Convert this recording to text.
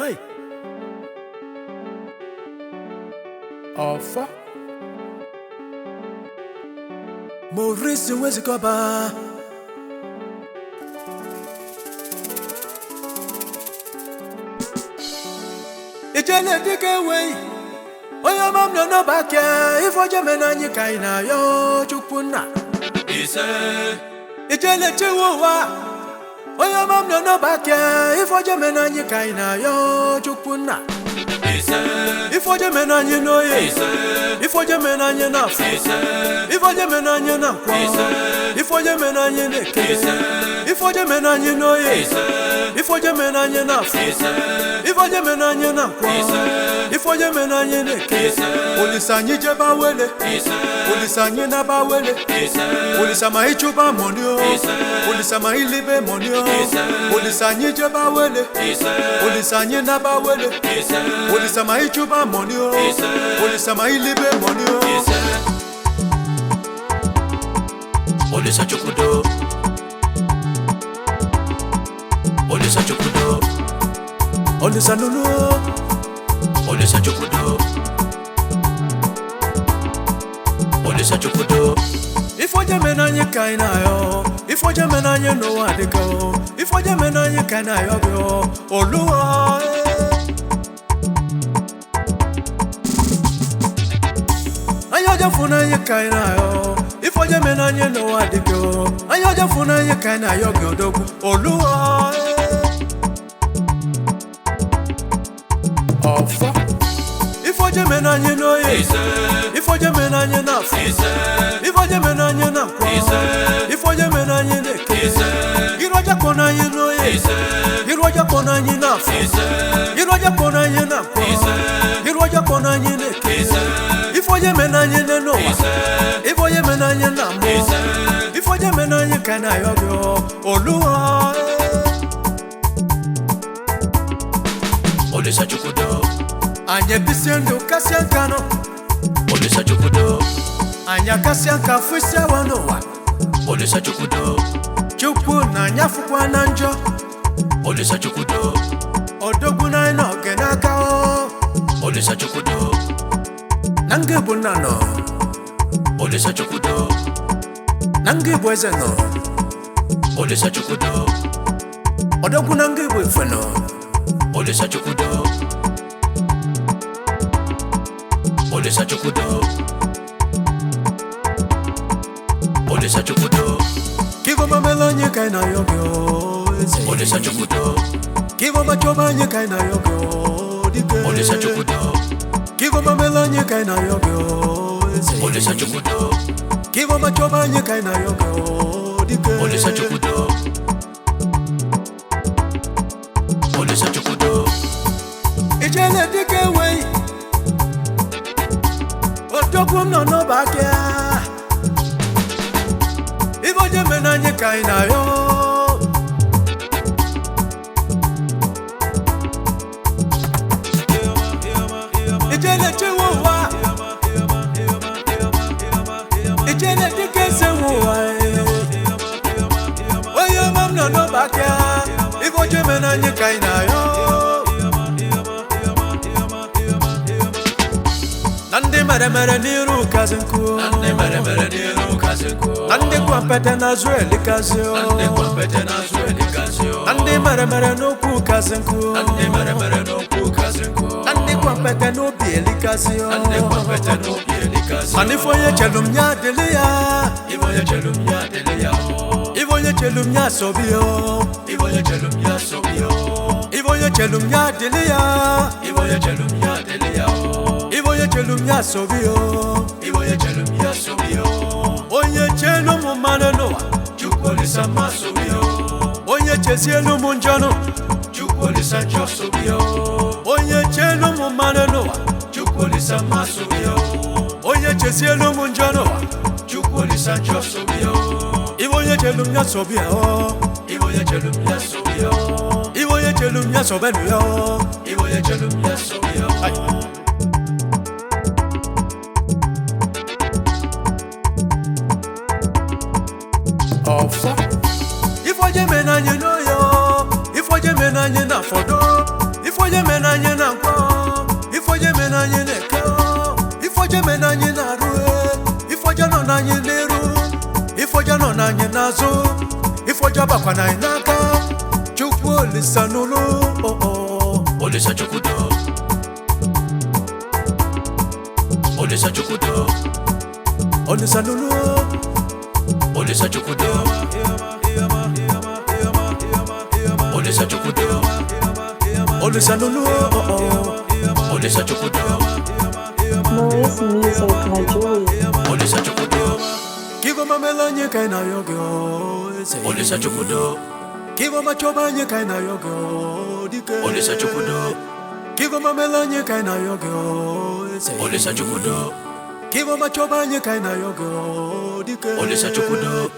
Hey. Ọfọ. Maurice Nwezikọba. Ijele dike enweghị onye ọma m nọ n'ọba aka ife ọjọọ mere anyị ka anyị na-ayọ Chukwu nna. Ise. Ijele chiwe ụwa onye ọma m nọ n'ọba aka ife ọjọọ mere anyị ka anyị na-ayọ Chukwu nna. Ise. Ife ọjọọ mere anyị n'oye. Ise. Ife ọjọọ mere anyị n'afọ. Ise. Ife ọjọọ mere anyị na nkwọ. Ise. Ife ọjọọ mere anyị n'eke. Ise. Ife ọjọọ mere anyị n'oye. Ise. Ife ọjọọ mere anyị n'afọ. Ise. Ife ọjọọ mere anyị na nkwọ. Ise. Ife ọjọọ mere anyị n'eke. Ise. Olisa anyị jebe awele. Ise. Olisa anyị naba awele. Ise. Olisa ma ịchụba mọni o. Ise. Olisa ma ilibe mọni o. Ise. Olisa anyị jebe awele. Ise. Olisa anyị naba awele. Ise. Olisa ma ịchụba mọni o. Ise. Olisa ma ilibe mọni o. Ise. Olisa Chukwudo. Olisa Chukwudo. Olisa nunu o. Olisa Chukwudo. Olisa Chukwudo. Ife ọjọọ mere anyị ka anyị na-ayọ. Ife ọjọọ mere anyị n'ụwa adịka o. Ife ọjọọ mere anyị ka anyị na-ayọ gị o. Oluwa Anya ọjọọ fụ n'anya ka anyị na-ayọ. Ife ọjọọ mere anyị n'ụwa adịka o. Anya ọjọọ fụ n'anya ka anyị na-ayọ gị odogwu. Oluwa Ọfọ. Ife ọjọọ mere anyị n'oye. Ise. Ife ọjọọ mere anyị n'afọ. Ise. Ife ọjọọ mere anyị na nkwọ. Ise. Ife ọjọọ mere anyị n'eke. Ise. Iru ọjọọ kpọrọ anyị n'oye. Ise. Iru ọjọọ kpọrọ anyị n'afọ. Ise. Iru ọjọọ kpọrọ anyị na nkwọ. Ise. Iru ọjọọ kpọrọ anyị n'eke. Ise. Ife ọjọọ mere anyị n'ụwa. Ise. Ife ọjọọ mere anyị na mmụọ. Ise. Ife ọjọọ mere anyị ka na-ayọ gị o. Oluwa. Olisa Chukwudo. Anyị ebisie ndụ kasịa nka nọ. Olisa Chukwudo. Anyị akasịa nka fụsịa awa n'ụwa. Olisa Chukwudo. Chukwu na anyị afụkwa na njọ. Olisa Chukwudo. Odogwu na anyị nọ gị n'aka o. Olisa Chukwudo. Na nga bụ nna nọ. Olisa Chukwudo. Na nga bụ eze nọ. Olisa Chukwudo. Odogwu na nga bụ ife nọ. Olisa Chukwudo. Olisa Chukwudo. Olisa Chukwudo. Kivo mamela anyị ka anyị na-ayọ gị o, eze. Olisa Chukwudo. Kivo machoba anyị ka anyị na-ayọ gị o, dike. Olisa Chukwudo. Kivo mamela anyị ka anyị na-ayọ gị o, eze. Olisa Chukwudo. Kivo machoba anyị ka anyị na-ayọ gị o, dike. Olisa Chukwudo. Olisa Chukwudo. Ijele dike enweghị. Odogwu m nọ n'ọba aka. Ife ọjọọ mere anyị ka anyị na-ayọ. Ijele chiwe ụwa. Ijele dike eze nwe ụwa. Onye ọma m nọ n'ọba aka. Ife ọjọọ mere anyị ka anyị na-ayọ. Na ndị mere mere n'iru kazi nkụ. Na ndị mere mere n'iru kasị nkụ. Na ndị kwampete n'azụ elikazi o. Na ndị kwampete n'azụ elikazi o. Na ndị mere mere n'okwu kazi nkụ. Na ndị mere mere n'okwu kasị nkụ. Na ndị kwampete n'obi elikazi o. Na ndị kwampete n'obi elikazi o. Mana ife onye chelu m ya adịlị ya. Ife onye chelu m ya adịlị ya o. Ife onye chelu m ya sobi o. Ife onye chelu m ya sobi o. Ife onye chelu m ya adịlị ya. Ife onye chelu m ya adịlị ya o. Ife onye chelu m ya sobi o. Ife onye chelu m ya sobi o. Onye chelu m mmanụ n'ụwa. Chukwu Olisa ma sobi o. Onye chezielu m njọnụ. Chukwu Olisa njọ sobi o. Onye chelu m mmanụ n'ụwa. Chukwu Olisa ma sobi o. Onye chezielu m njọ n'ụwa. Chukwu Olisa njọ sobi o. Ife onye chelu m ya sobi ya o. Ife onye chelu m ya sobi o. Ife onye chelu m ya sobenu ya o. Ife onye chelu m ya sobi o. Ọfọ. Ife ọjọọ mere anyị n'oyo. Ife ọjọọ mere anyị na fọdụ. Ife Ife onye mere anyị na nkwọ, ife onye mere anyị na-eke, ife onye mere anyị na-arụ, ife onye nọ n'anyị n'iru, ife onye nọ n'anyị n'azụ, ife onye bakwa n'anyị n'aka. Chukwu Olisa nụrụ oo. Olisa Chukwudo. Olisa Chukwudo. Olisa nụrụ. Olisa Chukwudo. Olisa Chukwudo. Olisa nụrụ oo. Olisa Chukwudo. Maurice Music Nigeria. Olisa Chukwudo. Kivo mamela anyị ka anyị na-ayọ gị o, eze. Olisa Chukwudo. Kivo machoba anyị ka anyị na-ayọ gị o, dike. Olisa Chukwudo. Kivo mamela anyị ka anyị na-ayọ gị o, eze. Olisa Chukwudo. Kivo machoba anyị ka anyị na-ayọ gị o, dike. Olisa Chukwudo.